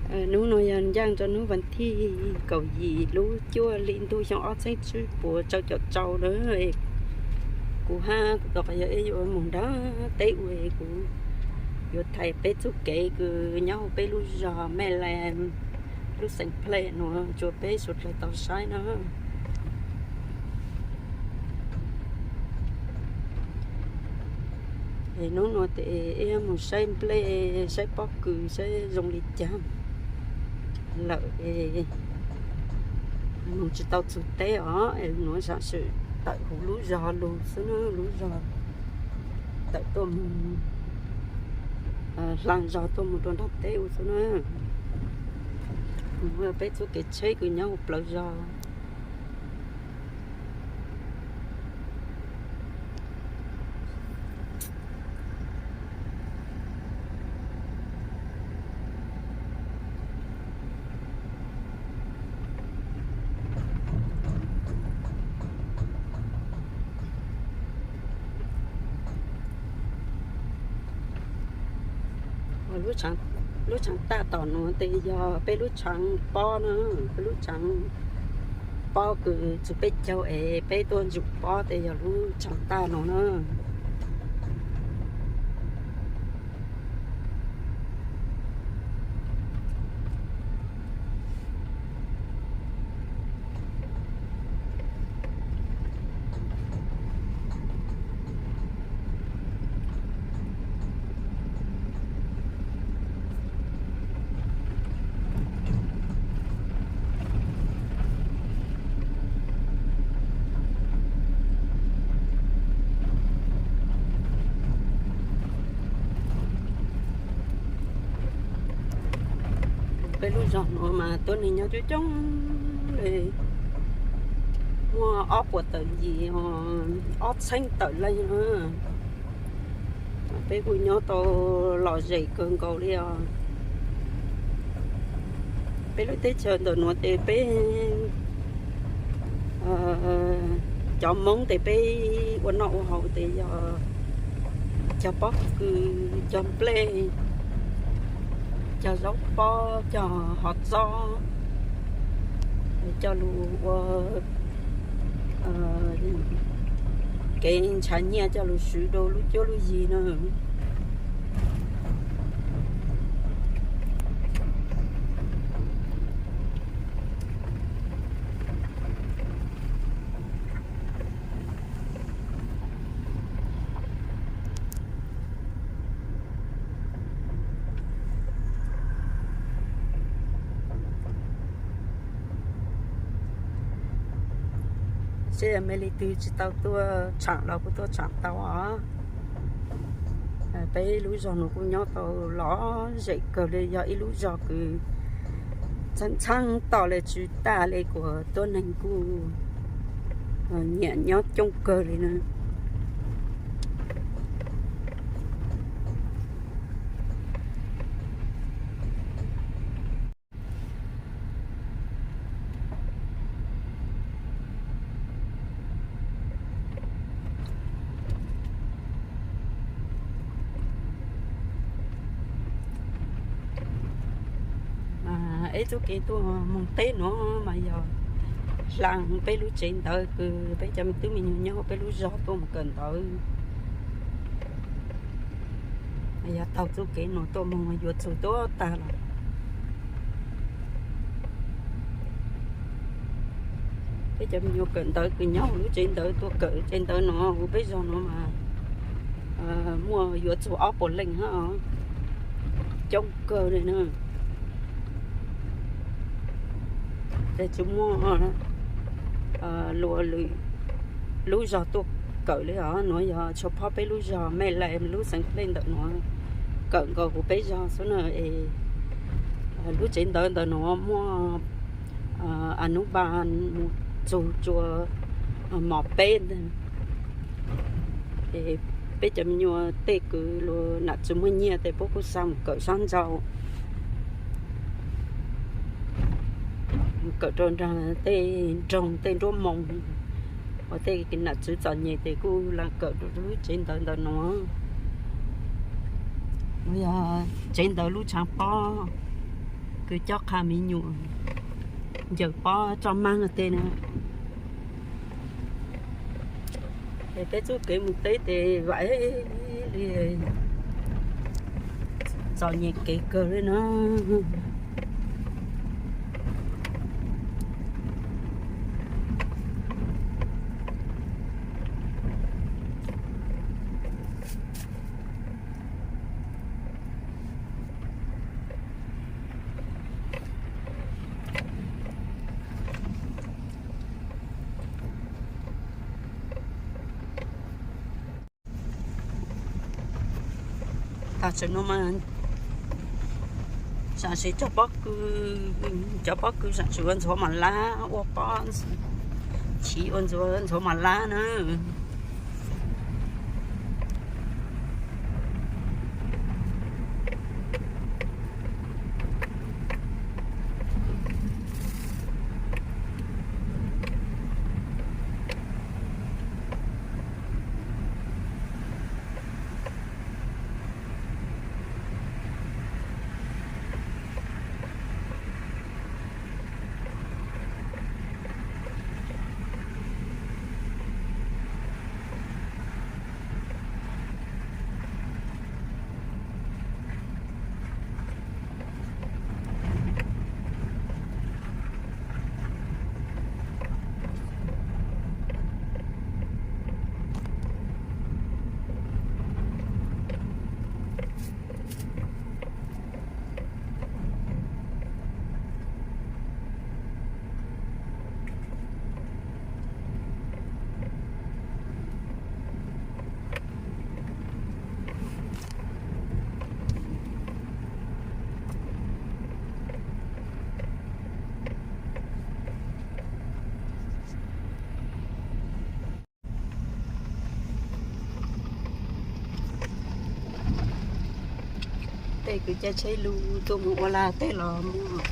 Hnub no yog ncaaj rua hnub vas thij kaum yim lub cuaj hli ntuj xyoo ob txheeb tsib puas rau caum rau na. Kuv hab kuv tau qhov yog ib yuav moog nrug teb ua, kuv yuav thaij peb txuj kev kws nyob huv peb lub zog Maryland, lub xeev Plano nuav rua peb suav dlawg tau saib na. Es hnub nuav tes ib moog saib nplej, saib pob kws, saib zoo li caag lawm es moog tsi tau txug teb os, es nuav zaam swm tawm huv lub zog lug xwb na, lub zog tawm tuaj moog, hla zog tuaj moog rua nraag teb ua xwb na. Peb txuj kev tsheb kws nyob huv plawv zog. Lub tshaav taj tom nuav tes yog peb lub tshaav pob na, peb lub tshaav pob kws txug peb caug es peb tuaj ntsum pob tes yog lub tshaav taj nuav na. Peb lub zog nuav mas tuab neeg nyob coob coob le, muaj ob puas tawm yim, ob txheeb tawm leej na. Peb kuj nyob tau lom zem kawg nkaus li os. Peb lub teb chaws ntawm nuav tes peb cov Moob tes peb ua noj ua haus tes yog cog pob kws, cog nplej, cog zaub pob, cog hov txob, coj lug ua kev ntshaw nyiaj coj lug swv rau lub cuab lub yig na. Seb me li twg tsis tau tuaj tshaam los kuj tuaj tshaam tau os. Peb lub zog nuav kuj nyob tau lom zem kawg li, yog ib lub zog kws txheeb txheeb toj li, tsw taj li, kuas tuab neeg kuj nyiam nyob coob kawg li na. Ib txuj kev tuaj moog teb nuav mas yog hla peb lub tsev ntawv kws peb cov me tub me nyuam nyob peb lub zog tuaj moog kawm ntawv. Yog taug txuj kev nuav tuaj moog yuav txug tuab tag lawm. Peb cov me nyuam kawm ntawv kws nyob huv lub tsev ntawv tuaj kawm tsev ntawv nuav huv peb zog nuav mas muaj yuav txug ob puas leej hab, coob kawg li na. Tes tsis muaj lwm lub zog tuaj kawm li os, nuav yog tshua phob peb lub zog Maryland lub xeev Plano ntawm nuav kawm nkaus huv peb zog xwb na. Es lub tsev ntawv ntawm nuav muaj anuba mus txug rua mos peb ntag. Es peb cov me nyuam tej kws luag nam tsis muaj nyiaj tes puab kuj xa mus kawm sab nraud, mus kawm rau nraag tej nroog tej nruab moos, uas tej nam tsis txom nyem tes kuj lug kawm rau lub tsev ntawv ntawm nuav. Yog tsev ntawv lub tshaav pob. Kws cob qha me nyuam ncaws pob tso maag tej na. Es peb txuj kev mus teb tes vam li txom nyem kev kawg li na. Tam sim no mas sam sim cov pob kws, cov pob kws sam sim ua ntxhuav mos lab, ua pob chiv ua ntxhuav, ntxhuav mos lab na. Tej kws caij tsheb lug tuaj moog ua laj teb los muaj,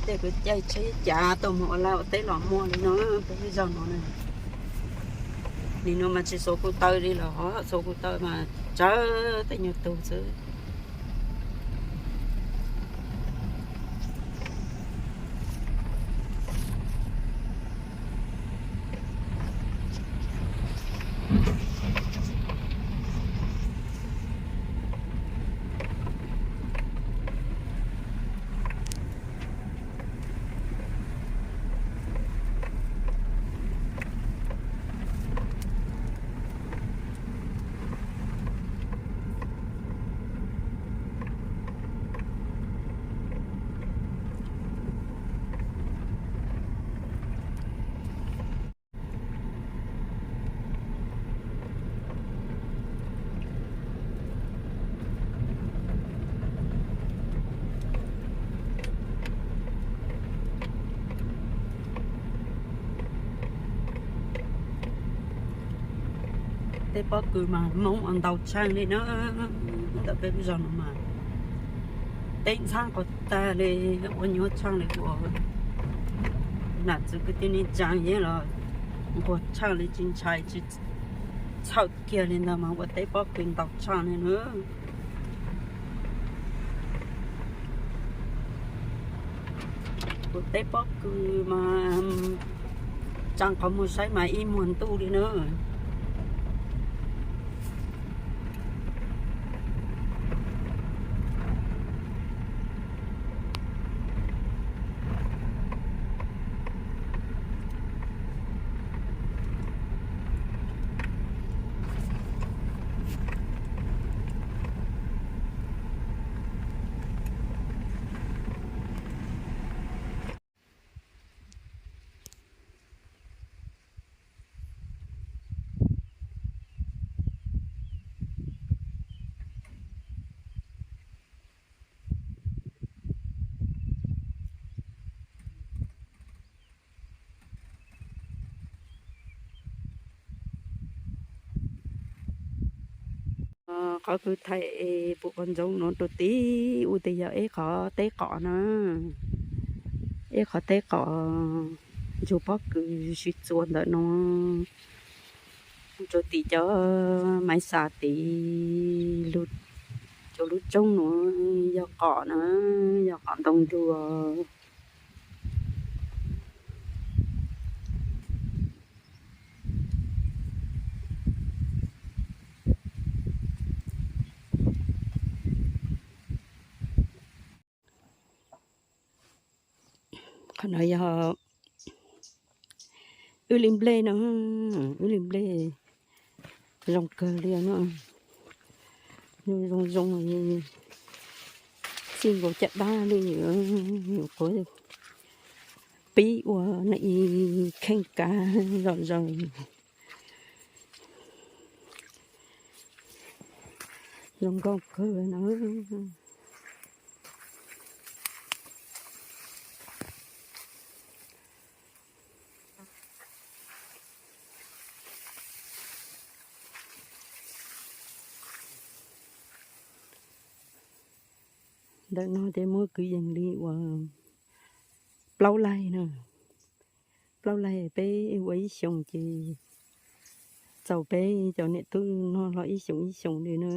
tej kws caij tsheb cav tuaj moog ua laj ua teb los muaj li no peb zog no na. Nim no mas tsis xuav kuv taw li los, xuav kuv taw mas tsawg tej nyuag tug xwb. Tej pob kws mas Hmoob ua ntau tshaaj li na, ntawm peb lub zog no mas teb ntxhaab quas tag li, ua nyuaj tshaaj li ua nam txiv kwv tij neej tsaa yeej los nquag tshaaj li tsis ntshai tsis txhawj kiag li ntag mas ua teb pob kws ntau tshaaj li na. Kuv teb pob kws mas tsaa qhov muag saib mas ib muag ntuj li na. Qhov kws thaij es pum qhov ntsoov no rau tim ub tes yog ib qhov teb qos na, ib qhov teb qos ntsug pob kws sib txuas ntawm no rau tim cov maiv xas tid lug Lub roob nuav yog qom na, yog qom ntoo ntug. Qhov no yog wb li nplej no, wb li nplej zoo kawg li no. Zoo zoo, txij nkaus caj dab li, nyuam qhuav pib ua no ib kheej kav zom zaws. Zoo nkauj kawg no. Ntawm no ces muaj kwv yees li uas plaub laig na. Plaub laig peb ua ib xyoos ces txaus peb cov niam tub noj hlo ib xyoos ib xyoos li na.